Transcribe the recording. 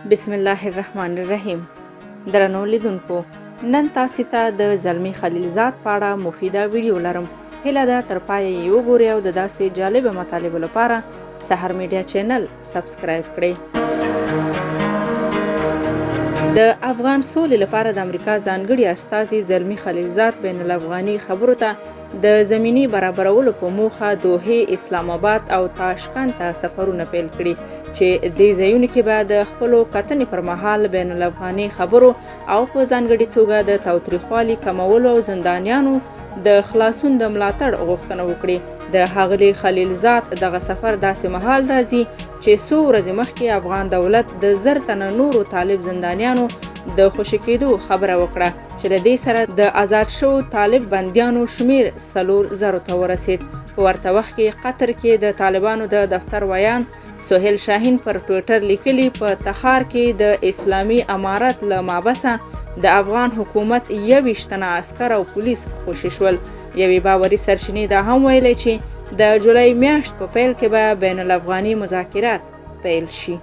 بسم الله الرحمن الرحیم. درنو لیدونکو، نن تاسو ته د زلمی خلیلزاد په اړه مفیده ویډیو لرم. هیله ده تر پایه یې وګورئ او د داسې جالبه مطالبو لپاره سحر میډیا چینل سبسکرایب کړئ. د افغان سولې لپاره د امریکا ځانګړي استازي زلمی خلیلزاد بین الافغاني خبرو ته د زمینې برابرولو په موخه دوحې، اسلام آباد او تاشکند ته سفرونه پیل کړي، چې دې ځایونو کې به د خپلو کتنې پر مهال بین الافغاني خبرو او په ځانګړي توګه د تاوتریخوالي کمولو او زندانیانو د خلاصون د ملاتړ غوښتنه وکړي. د ښاغلي خلیلزاد دغه سفر داسې مهال راځي چې څو ورځې مخکې افغان دولت د 1000 تنه نورو طالب زندانیانو د خوشې کېدو خبره وکړه، چې له دې سره د ازاد شوو طالب بندیانو شمېر 4000 ته ورسېد. په ورته وخت کې قطر کې د طالبانو د دفتر ویاند سهیل شاهین پر ټویټر لیکلي، په تخار کې د اسلامي امارت له محبسه د افغان حکومت 21 تنه عسکر او پولیس خوشې شول. یوې باوري سرچینې دا هم ویلی چې د جولای میاشت په پیل کې به بین الافغاني مذاکرات پیل شي.